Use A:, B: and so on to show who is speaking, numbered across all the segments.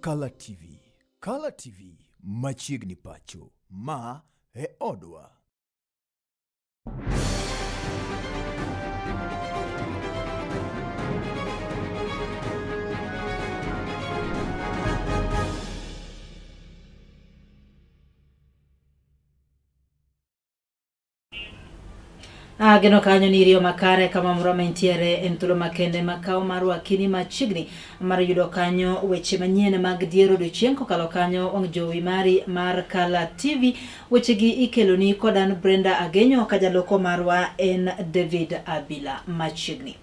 A: Kala TV. Kala TV machiegni pacho. Ma e odwa.
B: Ageno kanyo ni iriyo makare kama moro ma intiere en thuolo makende makawo mar wakini machiegni mar yudo kanyo weche manyien mag dier odiochieng' kokalo kanyo wang' jowi mari mar Kala TV. Wechegi ikeloni kod an Brenda Agenyo ka jaloko marwa en David Abila machiegni.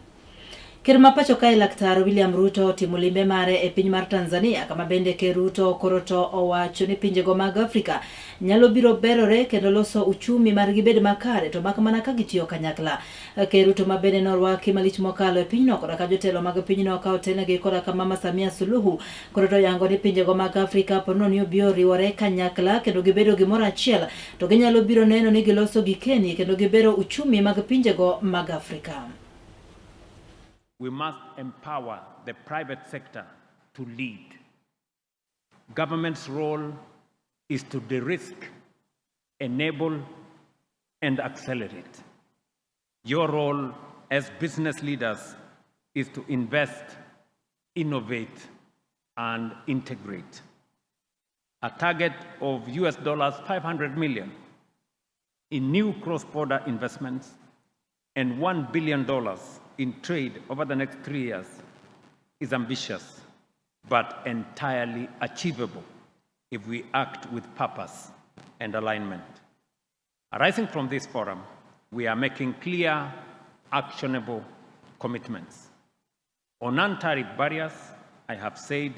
B: Ker ma pacho kae Laktar William Ruto otimo limbe mare e piny mar Tanzania kama bende Ker Ruto koro to owacho ni pinjego mag Afrika nyalo biro berore kendo loso uchumi margi bed makare to mak mana ka gitiyo kanyakla. Ker Ruto ma bende norwaki malich mokalo e pinyno koda ka jotelo mag pinyno ka otelnegi koda ka Mama Samia Suluhu koro to yango ni pinjego mag Afrika ponono ni obiro riwore kanyakla kendo gibedo gimoro achiel to ginyalo biro neno ni giloso gikeni kendo gibero uchumi mag pinjego mag Afrika.
C: We must empower the private sector to lead. Government's role is to de-risk, enable, and accelerate. Your role as business leaders is to invest, innovate, and integrate. A target of US dollars 500 million in new cross-border investments and $1 billion in trade over the next 3 years is ambitious, but entirely achievable if we act with purpose and alignment. Arising from this forum, we are making clear, actionable commitments. On non-tariff barriers, I have said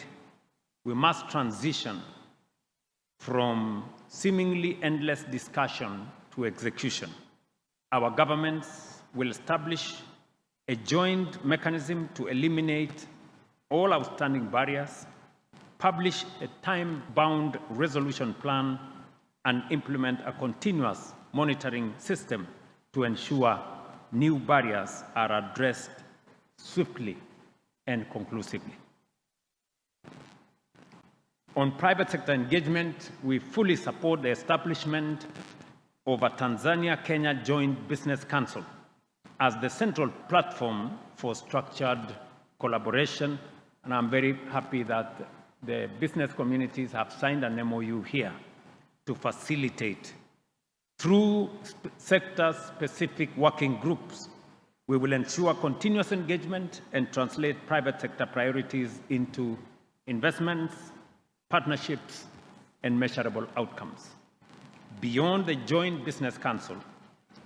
C: we must transition from seemingly endless discussion to execution. Our governments will establish a joint mechanism to eliminate all outstanding barriers, publish a time-bound resolution plan, and implement a continuous monitoring system to ensure new barriers are addressed swiftly and conclusively. On private sector engagement, we fully support the establishment of a Tanzania-Kenya Joint Business Council as the central platform for structured collaboration, and I'm very happy that the business communities have signed an MOU here to facilitate through sector-specific working groups. We will ensure continuous engagement and translate private sector priorities into investments, partnerships, and measurable outcomes. Beyond the Joint Business Council,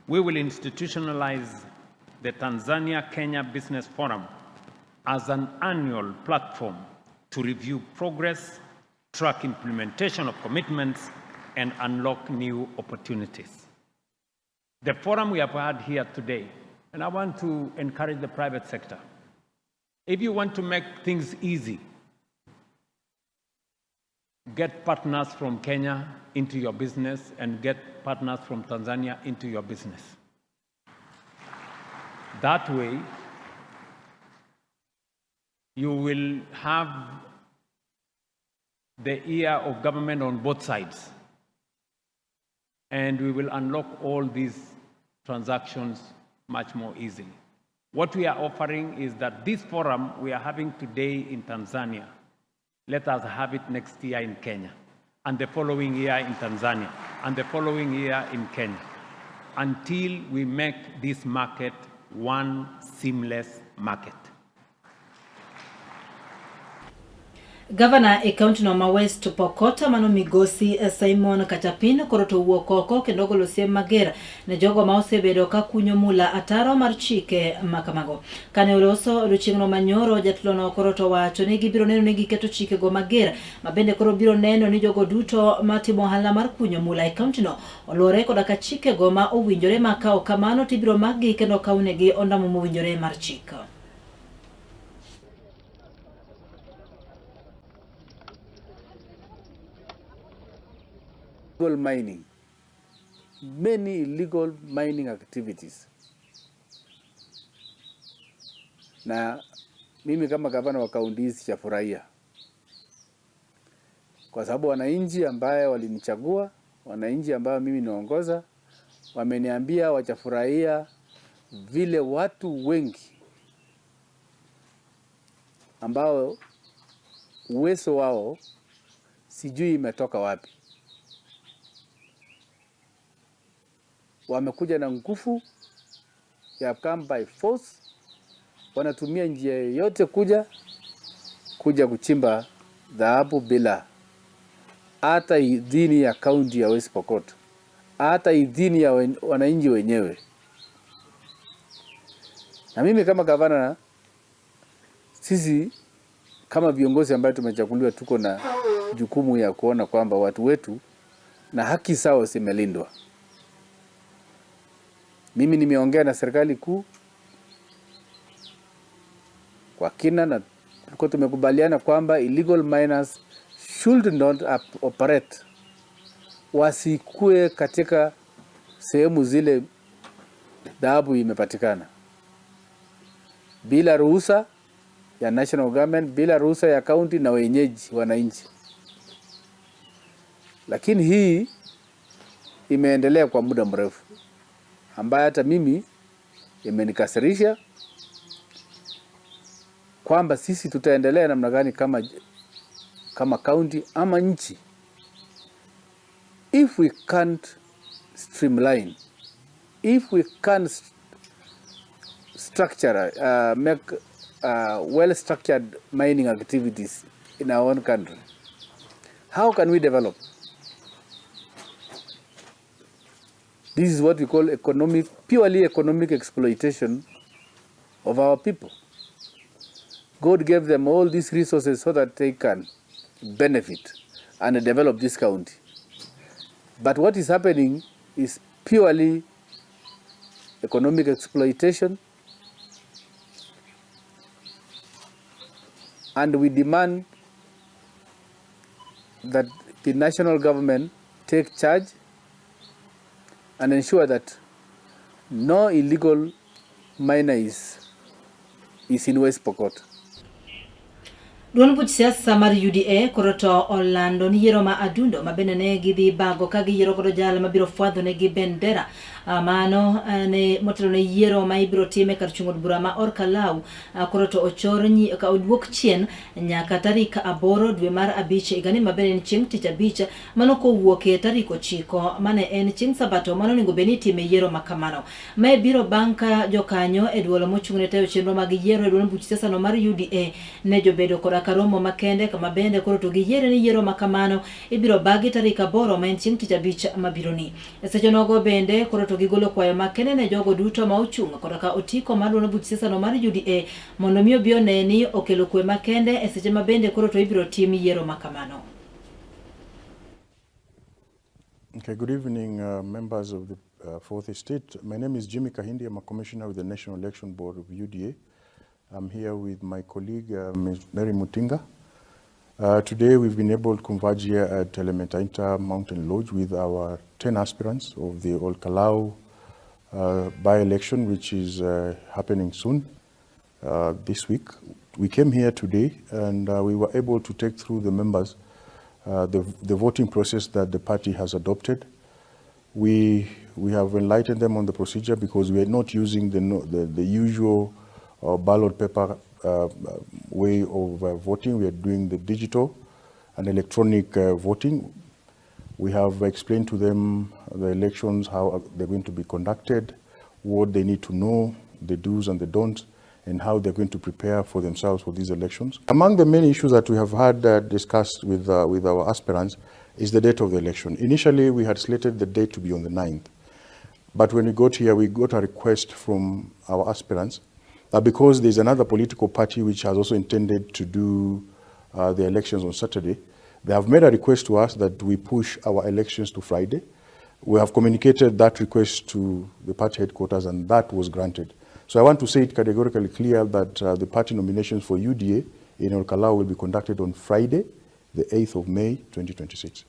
C: we will institutionalize the Tanzania-Kenya Business Forum as an annual platform to review progress, track implementation of commitments, and unlock new opportunities. The forum we have had here today, and I want to encourage the private sector. If you want to make things easy, get partners from Kenya into your business and get partners from Tanzania into your business. That way, you will have the ear of government on both sides. And we will unlock all these transactions much more easily. What we are offering is that this forum we are having today in Tanzania, let us have it next year in Kenya, and the following year in Tanzania, and the following year in Kenya, until we make this market one seamless market.
B: Gavana e kaunti no ma West Pokot mano migosi Simon Kachapin koro to owuok oko kendo ogolo siem mager ne jogo ma osebedo ka kunyo mula ataro mar chike ma kamago. Kane oloso odiochieng'no manyoro, jatelono koro to owacho ni gibiro neno ni giketo chikego mager ma bende koro biro neno ni jogo duto matimo ohala mar kunyo mula e kauntino oluwore koda ka chikego ma owinjore ma ka ok kamano to ibiro makgi kendo kawnegi ondamo mowinjore mar chik.
D: Illegal mining, many illegal mining activities. Na mimi kama gavana wa kaunti hii sijafurahia. Kwa sababu wananchi ambaye walinichagua, wananchi ambayo mimi naongoza, wameniambia wachafurahia vile watu wengi ambao uwezo wao sijui imetoka wapi, wamekuja na nguvu ya come by force, wanatumia njia yoyote kuja kuchimba dhahabu bila hata idhini ya kaunti ya West Pokot, hata idhini ya wananchi wenyewe. Na mimi kama gavana, sisi kama viongozi ambayo tumechaguliwa, tuko na jukumu ya kuona kwamba watu wetu na haki zao zimelindwa. Mimi nimeongea na serikali kuu kwa kina na tulikuwa tumekubaliana kwamba illegal miners should not operate, wasikue katika sehemu zile dhahabu imepatikana bila ruhusa ya national government, bila ruhusa ya county na wenyeji wananchi. Lakini hii imeendelea kwa muda mrefu, ambaye hata mimi imenikasirisha kwamba sisi tutaendelea namna gani kama county ama nchi if we can't streamline, if we can't structure, make well structured mining activities in our own country. How can we develop? This is what we call purely economic exploitation of our people. God gave them all these resources so that they can benefit and develop this county. But what is happening is purely economic exploitation, and we demand that the national government take charge and ensure that no illegal miner is in West Pokot.
B: Duond buch siasa mar UDA koro to olando ni yiero ma Adundo ma bende ne gidhi bago ka giyiero godo jal mabiro fwadho negi bendera mano ne motelo ne yiero ma ibiro tim e kar chung' od bura ma Orkalau koro to ochor ka oduok chien nyaka tarik 8 dwe mar 5 higani ma bende en chieng' tich abich, mano kowuok e tarik 9 mane en chieng' sabato mano onego bed ni itime yiero ma kamano. Mae biro bang' ka jokanyo e duol mochung' ne tayo chenro mag yiero e duond buch siasa no mar UDA ne jobedo koda karomo makende kama bende koro to giyiere ni yiero ma kamano ibiro bagi tarik 8 ma en chieng' tich abich mabiro ni. E seche nogo bende koro to gigolo kwayo makende ne jogo duto ma ochung' koda ka otiko mar duond buch siasa no mar UDA mondo mi obi one ni okelo kwe makende e seche ma bende koro to ibiro tim yiero ma kamano.
E: Okay, good evening, members of the Fourth Estate. My name is Jimmy Kahindi. I'm a commissioner with the National Election Board of UDA. I'm here with my colleague, Ms. Mary Mutinga. Today, we've been able to converge here at Elementaita Mountain Lodge with our 10 aspirants of the Olkalou by-election, which is happening soon this week. We came here today and we were able to take through the members the voting process that the party has adopted. We have enlightened them on the procedure because we are not using the usual ballot paper way of voting. We are doing the digital and electronic voting. We have explained to them the elections, how they're going to be conducted, what they need to know, the do's and the don'ts, and how they're going to prepare for themselves for these elections. Among the many issues that we have had discussed with our aspirants is the date of the election. Initially, we had slated the date to be on the 9th. But when we got here, we got a request from our aspirants that because there's another political party which has also intended to do the elections on Saturday, they have made a request to us that we push our elections to Friday. We have communicated that request to the party headquarters and that was granted. So I want to say it categorically clear that the party nominations for UDA in Olkalou will be conducted on Friday, the 8th of May, 2026.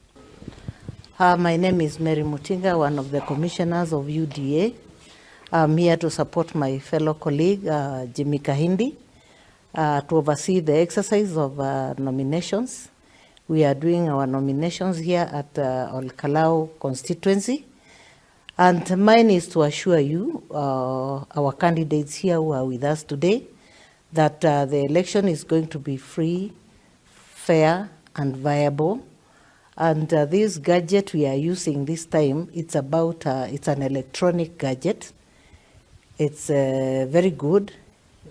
F: My name is Mary Mutinga, one of the commissioners of UDA. I'm here to support my fellow colleague, Jimmy Kahindi, to oversee the exercise of nominations. We are doing our nominations here at Olkalou constituency. And mine is to assure you, our candidates here who are with us today, that the election is going to be free, fair, and viable. And this gadget we are using this time, it's an electronic gadget. It's very good,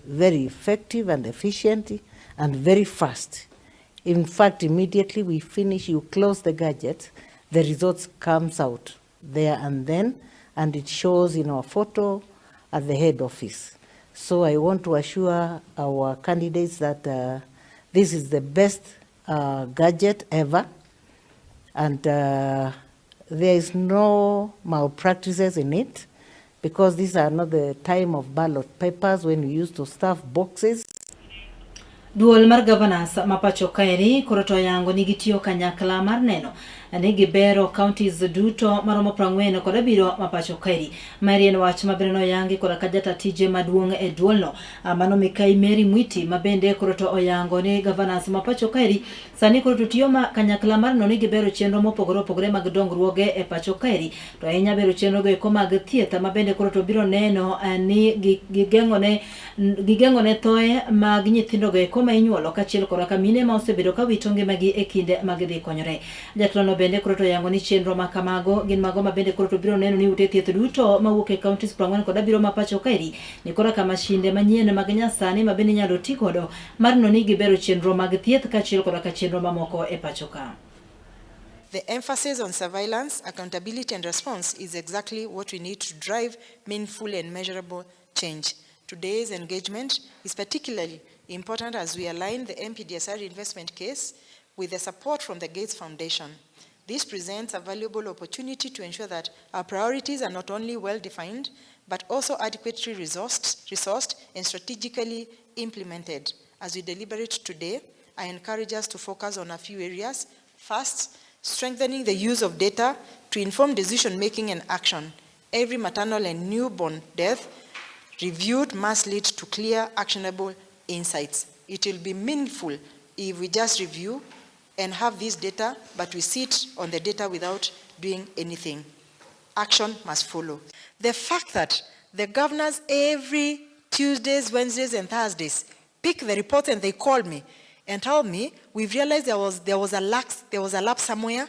F: very effective and efficient, and very fast. In fact, immediately we finish, you close the gadget, the results comes out there and then, and it shows in our photo at the head office. So I want to assure our candidates that this is the best gadget ever, and there is no malpractices in it, because these are not the time of ballot papers when we used to stuff boxes.
B: Duol mar governors ma pacho kaeri koro to oyango ni gitiyo kanyakla mar neno ni gibero counties duto maromo 47 ma pacho kaeri. Maeri en wach mabende noyangi koda ka jata tije maduong' e duolno mano Mikai Mary Mwiti, ma bende koro to oyango ni governors ma pacho kaeri sani koro to tiyo ma kanyakla mar neno ni gibero chenro mopogore opogore mag dongruoge e pacho kaeri, to ahinya bero chenro go eko mag thieth ma bende koro to biro neno ni gigeng'one thoe mag nyithindo go eko ma inyuolo kaachiel koda ka mine ma osebedo ka wito ngimagi e kinde ma gidhi konyore. Jatelono bende koro to oyango ni chenro ma kamago gin mago ma bende koro to biro neno ni ute thieth duto mawuok e counties 47 ma pacho kaeri ni koda ka mashinde manyien mag nyasani ma bende inyalo ti godo mar neno ni gibero chenro mag thieth kaachiel koda ka chenro mamoko e pacho ka.
G: The emphasis on surveillance, accountability and response is exactly what we need to drive meaningful and measurable change. Today's engagement is particularly important as we align the MPDSR investment case with the support from the Gates Foundation. This presents a valuable opportunity to ensure that our priorities are not only well-defined, but also adequately resourced and strategically implemented. As we deliberate today, I encourage us to focus on a few areas. First, strengthening the use of data to inform decision-making and action. Every maternal and newborn death reviewed must lead to clear, actionable insights. It will be meaningful if we just review and have this data, but we sit on the data without doing anything. Action must follow. The fact that the governors every Tuesdays, Wednesdays, and Thursdays pick the reports and they call me and tell me, we've realized there was a lapse somewhere,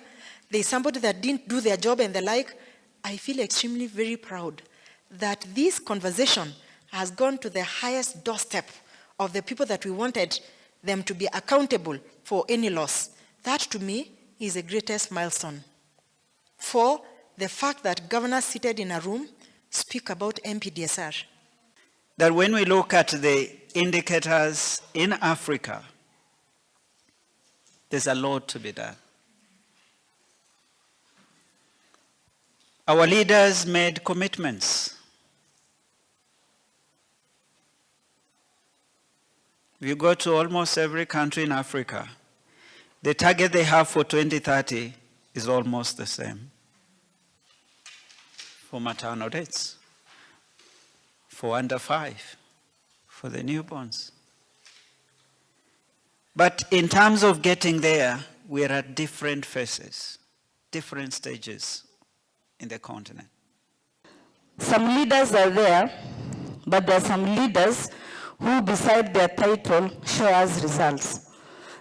G: there's somebody that didn't do their job and the like. I feel extremely very proud that this conversation has gone to the highest doorstep of the people that we wanted them to be accountable for any loss. That to me is the greatest milestone. 4, the fact that governors seated in a room speak about MPDSR.
H: That when we look at the indicators in Africa, there's a lot to be done. Our leaders made commitments. If you go to almost every country in Africa, the target they have for 2030 is almost the same for maternal deaths, for under 5, for the newborns. But in terms of getting there, we are at different phases, different stages in the continent.
I: Some leaders are there, but there are some leaders who, beside their title, show us results.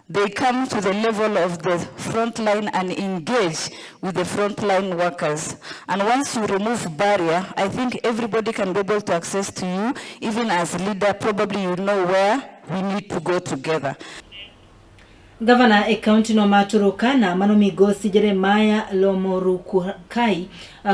I: They come to the level of the front line and engage with the frontline workers. And once you remove barrier, I think everybody can be able to access to you. Even as leader, probably you know where we need to go together.
B: Gavana e kaunti no ma Turkana mano migosi Jeremiah Lomorukai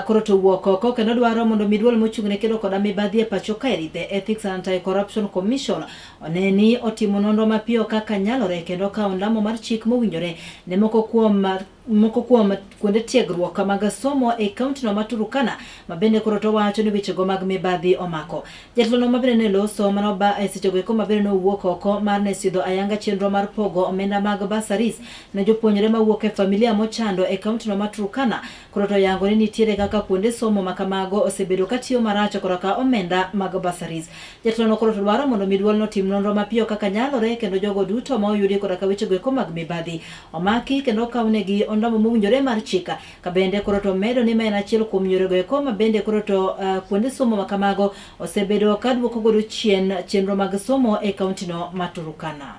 B: koro to wuok oko kendo dwaro mondo mi duol mochung' ne kedo koda mibadhi e pacho kaeri, the Ethics and Anti-Corruption Commission, one ni otimo nonro mapiyo kaka nyalore kendo kawo ndamo mar chik mowinjore ne moko kuom Moko kuom kuonde tiegruok mag somo e kauntino ma Turkana ma bende koro to wacho ni wechego mag mibadhi omako. Jatelono ma bende ne loso mano ba e sechego eko ma bende nowuok oko mar ne sidho ayanga chenro mar pogo omenda mag bursaries ne jopuonjre mawuok e familia mochando e kauntino ma Turkana koro to yango ni nitiere kaka kuonde somo ma kamago osebedo katiyo marach korka omenda mag bursaries. Jatelono koro to dwaro mondo mi duolno tim nonro mapiyo kaka nyalore kendo jogo duto ma oyudi koda ka wechego eko mag mibadhi omaki kendo okawnegi ondamo mowinjore mar chik. Ka bende koro to medo ni ma en achiel kuom yorego eko ma bende koro to kuonde somo ma kamago osebedo ka duoko godo chien chenro mag somo e kauntino ma Turkana.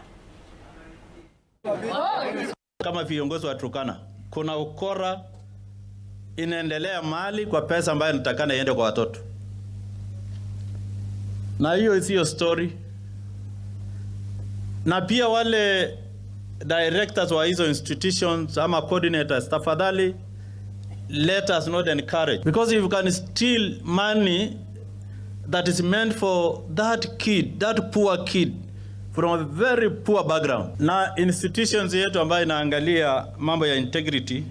J: Kama viongozi wa Turkana, kuna ukora inaendelea mahali kwa pesa ambayo inatakana iende kwa watoto, na hiyo sio story. Na pia wale directors wa hizo institutions ama coordinators, tafadhali let us not encourage, because if you can steal money that is meant for that kid, that poor kid from a very poor background. Na institutions yetu ambayo inaangalia mambo ya integrity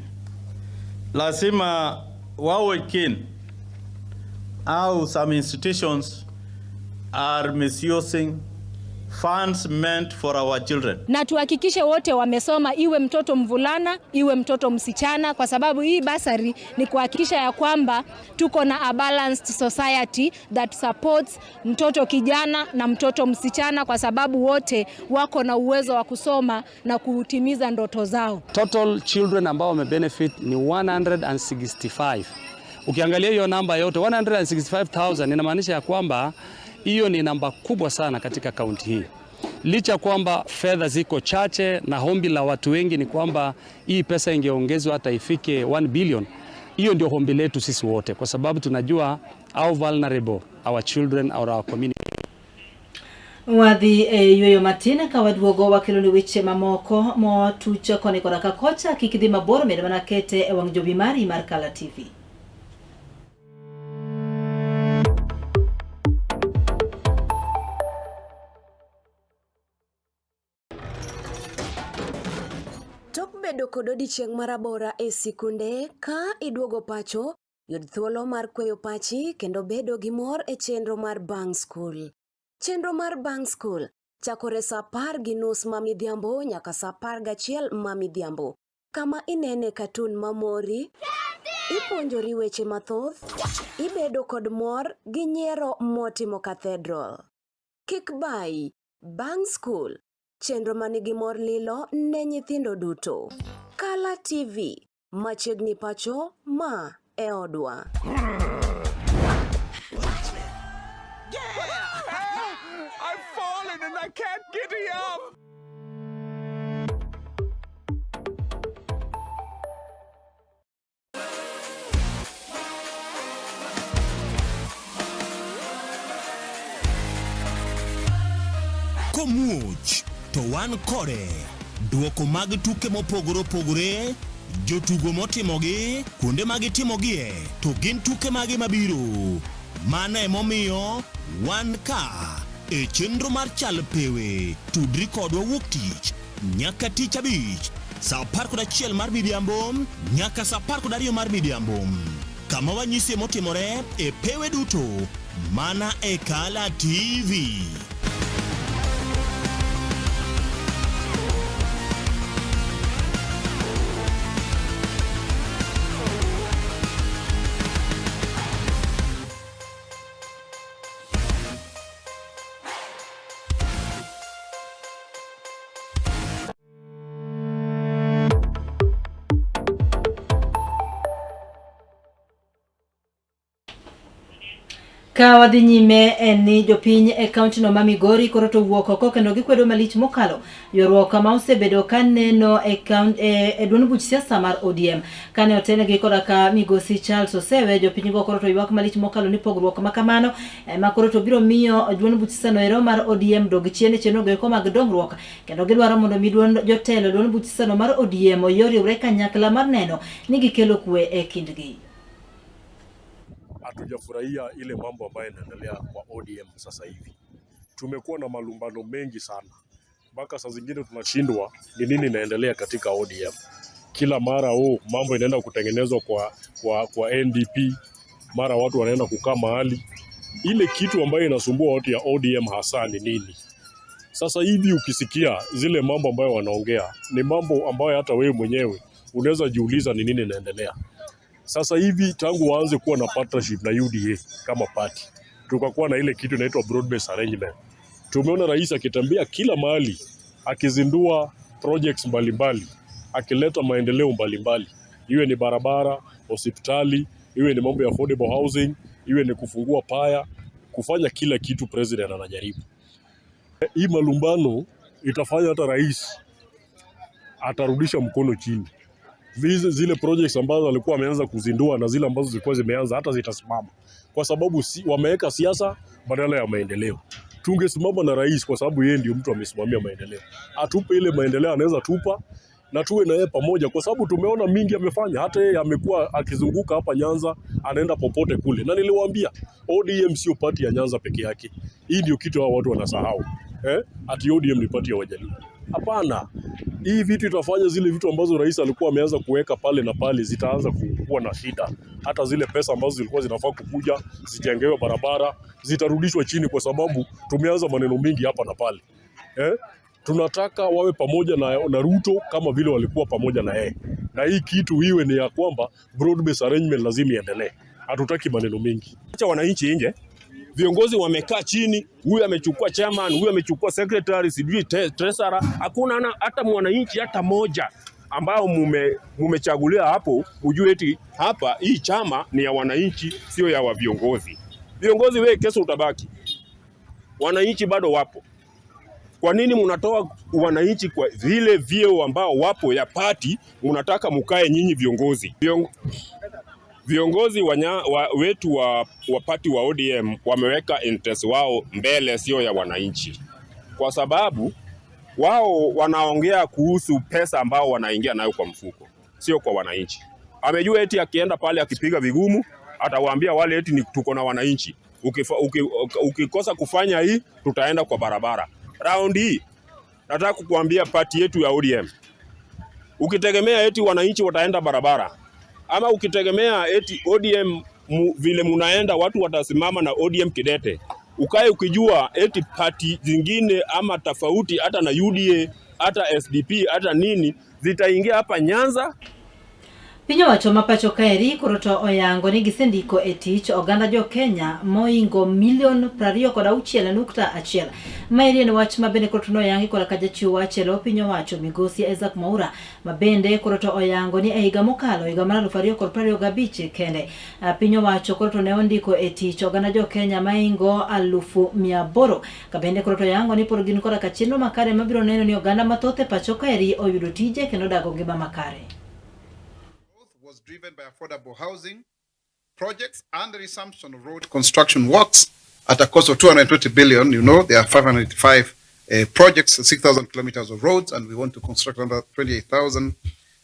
J: lazima wawe keen au some institutions are misusing funds meant for our children.
K: Na tuhakikishe wote wamesoma, iwe mtoto mvulana iwe mtoto msichana, kwa sababu hii basari ni kuhakikisha ya kwamba tuko na a balanced society that supports mtoto kijana na mtoto msichana, kwa sababu wote wako na uwezo wa kusoma na kutimiza ndoto zao.
L: Total children ambao wamebenefit ni 165. Ukiangalia hiyo namba yote 165,000 inamaanisha ya kwamba hiyo ni namba kubwa sana katika kaunti hii. Licha kwamba fedha ziko chache na hombi la watu wengi ni kwamba hii pesa ingeongezwa hata ifike 1 billion. Hiyo ndio hombi letu sisi wote, kwa sababu tunajua how vulnerable our children or our community.
B: Wadhi e yueyo matin ka waduogo wakelo ni weche mamoko motuch koni koda ka kocha. Kik idhi mabor, med mana kete e wang' jowi mari mar Kala TV.
M: Tok bedo kod odiechieng' marabora e sikunde, ka iduogo pacho, yud thuolo mar kweyo pachi kendo bedo gi mor e chenro mar Bang' School. Chenro mar Bang' School chakore sa 10:30 ma midhiambo nyaka sa 11 ma midhiambo, kama inene katun mamori, ipuonjori weche mathoth, ibedo kod mor gi nyiero motimo cathedral. Kik bayi, Bang' School, chenro manigi mor lilo ne nyithindo duto. Kala TV, machiegni pacho, ma e odwa.
N: I've fallen and I can't get up.
O: Komuoch to wan kode. Duoko mag tuke mopogore opogore, jotugo motimogi, kuonde ma gitimogie, to gin tuke mage mabiro. Mano emomiyo wan ka e chenro mar Chal Pewe. Tudri kodwa wuok tich nyaka tich abich sa 11 mar midhiambo nyaka sa 12 mar midhiambo, kama wanyisie motimore e pewe duto mana e Kala TV.
B: Ka wadhi nyime en ni jopiny e kauntino ma Migori koro to wuok oko kendo gikwedo malich mokalo ywaruok ma osebedo ka neno e duond buch siasa mar ODM. Kane otenegi koda ka migosi Charles Osewe, jopiny go koro to ywak malich mokalo ni pogruok ma kamano ema koro to biro miyo duond buch siasa no ero mar ODM dog chien e chenro go eko mag dongruok, kendo gidwaro mondo mi duond jotelo duond buch siasa no mar ODM oriwre kanyakla mar neno ni gikelo kwe e kindgi.
P: Hatujafurahia ile mambo ambayo inaendelea kwa ODM sasa hivi. Tumekuwa na malumbano mengi sana, mpaka saa zingine tunashindwa ni nini inaendelea katika ODM. Kila mara oh, mambo inaenda kutengenezwa kwa NDP, mara watu wanaenda kukaa mahali. Ile kitu ambayo inasumbua watu ya ODM hasa ni nini? Sasa hivi ukisikia zile mambo ambayo wanaongea ni mambo ambayo hata wewe mwenyewe unaweza jiuliza ni nini inaendelea. Sasa hivi tangu waanze kuwa na partnership na UDA kama party, tukakuwa na ile kitu inaitwa broad based arrangement. Tumeona rais akitembea kila mahali akizindua projects mbalimbali, akileta maendeleo mbalimbali, iwe ni barabara, hospitali, iwe ni mambo ya affordable housing, iwe ni kufungua paya, kufanya kila kitu president anajaribu. Hii malumbano itafanya hata rais atarudisha mkono chini. Zile projects ambazo alikuwa ameanza kuzindua na zile ambazo zilikuwa zimeanza hata zitasimama, kwa sababu wameweka siasa badala ya maendeleo. Tungesimama na rais kwa sababu yeye ndio mtu amesimamia maendeleo, atupe ile maendeleo anaweza tupa na tuwe na yeye pamoja, kwa sababu tumeona mingi amefanya. Hata yeye amekuwa akizunguka hapa Nyanza, anaenda popote kule, na niliwaambia ODM sio party ya Nyanza peke yake. Hii ndio kitu hao watu wanasahau, eh? Ati ODM ni party ya Wajaluo. Hapana, hii vitu itafanya zile vitu ambazo rais alikuwa ameanza kuweka pale na pale zitaanza kuwa na shida. Hata zile pesa ambazo zilikuwa zinafaa kukuja zijengewe barabara zitarudishwa chini, kwa sababu tumeanza maneno mingi hapa na pale, eh? Tunataka wawe pamoja na Ruto kama vile walikuwa pamoja na yeye, na hii kitu iwe ni ya kwamba broad based arrangement lazima iendelee. Hatutaki maneno mengi.
Q: Acha wananchi nje. Viongozi wamekaa chini, huyu amechukua chairman, huyu amechukua secretary, sijui treasurer. Hakuna hata mwananchi hata moja ambao mumechagulia hapo, ujue eti hapa hii chama ni ya wananchi, sio ya wa viongozi. Viongozi wewe, kesho utabaki, wananchi bado wapo. Kwa nini mnatoa wananchi kwa vile vyeo ambao wapo ya party, mnataka mukae nyinyi viongozi? Viongozi wetu wa party wa ODM wameweka interest wao mbele, sio ya wananchi, kwa sababu wao wanaongea kuhusu pesa ambao wanaingia nayo kwa mfuko, sio kwa wananchi. Amejua eti akienda pale akipiga vigumu atawaambia wale eti ni tuko na wananchi, ukikosa kufanya hii tutaenda kwa barabara. Round hii nataka kukuambia party yetu ya ODM, ukitegemea eti wananchi wataenda barabara ama ukitegemea eti ODM vile munaenda watu watasimama na ODM kidete, ukae ukijua eti party zingine ama tofauti hata na UDA hata SDP hata nini zitaingia hapa Nyanza.
B: Piny owacho ma pacho kaeri koro to oyango ni gisendiko e tich oganda jo Kenya moingo milion 26.1. Maeri en wach ma bende koro to noyangi koda ka jachiw wach e lo piny owacho migosi Isaac Mwaura, ma bende koro to oyango ni e higa mokalo higa mar 2025 kende piny owacho koro to ne ondiko e tich oganda jo Kenya maingo 800,000 ka bende koro to oyango ni pod gin koda ka chenro makare mabiro neno ni oganda mathoth e pacho kaeri oyudo tije kendo dago ngima makare.
R: Was driven by affordable housing projects and the resumption of road construction works at a cost of 220 billion. You know, there are 585 projects, 6,000 kilometers of roads, and we want to construct another 28,000,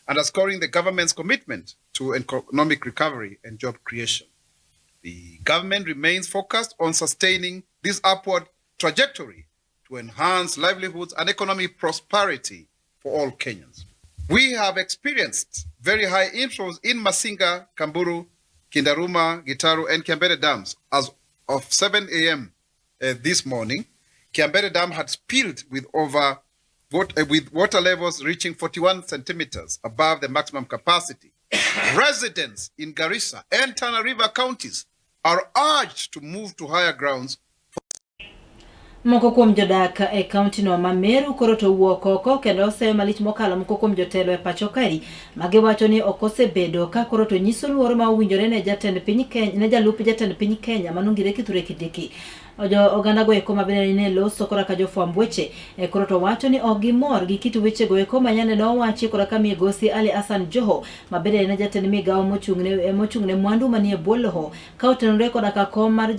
R: underscoring the government's commitment to economic recovery and job creation. The government remains focused on sustaining this upward trajectory to enhance livelihoods and economic prosperity for all Kenyans. We have experienced very high inflows in Masinga, Kamburu, Kindaruma, Gitaru, and Kiambere dams. As of 7 a.m. This morning, Kiambere Dam had spilled with water levels reaching 41 centimeters above the maximum capacity. Residents in Garissa and Tana River counties are urged to move to higher grounds.
B: Moko kuom jodak e kaunti no ma Meru koro to owuok oko kendo oseyo malich mokalo moko kuom jotelo e pacho kaeri magiwacho ni ok osebedo ka koro to nyiso luor ma owinjore ne jatend piny Kenya, ne jalup jatend piny Kenya manongire Kithure Kindiki. Jo oganda go eko mabende ne loso kora ka jofwamb weche koro to wacho ni ok gimor gi kit weche go eko manyande nowachi kora ka migosi Ali Hassan Joho mabende ne jatend migawo mochung' ne mwandu manie bwo lowo ka otenore koda ka kom mar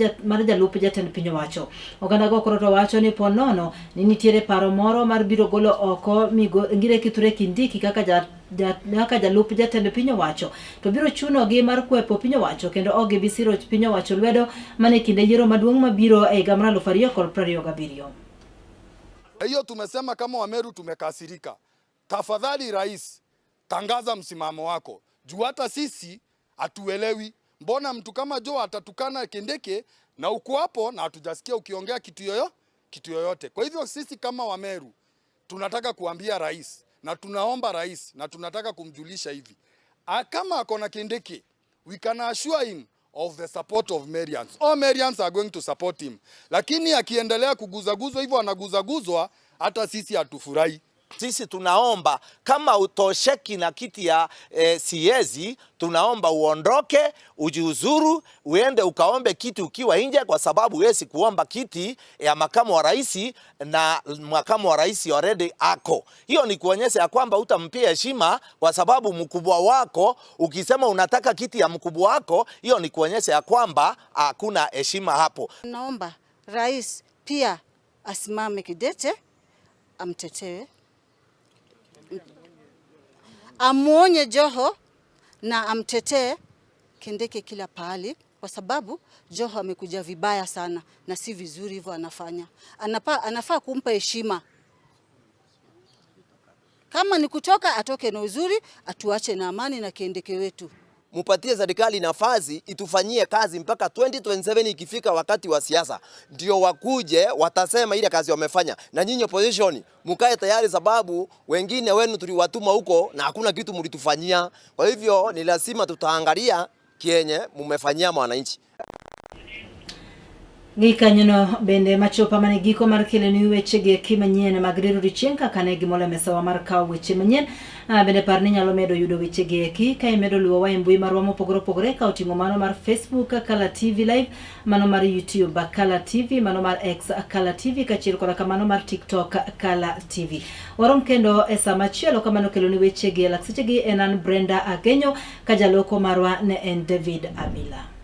B: jalup jatend piny owacho. Oganda go koro to wacho ni po nono ni nitiere paro moro mar biro golo oko Ngire Kithure Kindiki kaka kaka jalup jatend piny owacho to biro chunogi mar kwepo piny owacho kendo ok gibi siro piny owacho lwedo mana e kinde yiero maduong' mabiro e higa mar 2027.
S: Hiyo tumesema kama Wameru tumekasirika. Tafadhali rais, Tangaza msimamo wako juu hata sisi hatuelewi mbona mtu kama Joho atatukana Kindiki na uko hapo na hatujasikia ukiongea kitu yoyote. Kwa hivyo sisi kama Wameru tunataka kuambia rais na tunaomba rais na tunataka kumjulisha hivi, kama ako na Kindiki, we can assure him of the support of Merians. All Merians are going to support him. Lakini akiendelea kuguzaguzwa hivyo anaguzaguzwa, hata sisi hatufurahi.
T: Sisi tunaomba kama hutosheki na kiti ya CS, tunaomba uondoke, ujiuzuru, uende ukaombe kiti ukiwa nje, kwa sababu huwezi kuomba kiti ya makamu wa rais na makamu wa rais already ako. Hiyo ni kuonyesha ya kwamba utampia heshima, kwa sababu mkubwa wako, ukisema unataka kiti ya mkubwa wako, hiyo ni kuonyesha ya kwamba hakuna heshima hapo.
U: Naomba rais pia asimame kidete, amtetee, amuonye Joho na amtetee Kindiki kila pahali, kwa sababu Joho amekuja vibaya sana na si vizuri hivyo anafanya. Anafaa kumpa heshima. Kama ni kutoka atoke na uzuri, atuache na amani na Kindiki wetu.
V: Mupatie serikali nafasi itufanyie kazi mpaka 2027 ikifika wakati wa siasa ndio wakuje watasema ile kazi wamefanya. Na nyinyi opposition mkae tayari, sababu wengine wenu tuliwatuma huko na hakuna kitu mlitufanyia. Kwa hivyo ni lazima tutaangalia kienye mumefanyia mwananchi.
B: Gikanyono bende machopa mane giko mar keloni wechegi eki manyien mag dier odiochieng' kaka ne gimolo e mesawa mar kawo weche manyien. Bende par ni inyalo medo yudo wechegi eki ka imedo luwowa e mbui marwa mopogore opogore ka oting'o mano mar Facebook Kala TV Live, mano mar YouTube Kala TV, mano mar X Kala TV kaachiel koda kamano mar TikTok Kala TV. Warom kendo e saa machielo kamano keloni wechegi e lak sechegi en an Brenda Agenyo ka jaloko marwa ne en David Abila.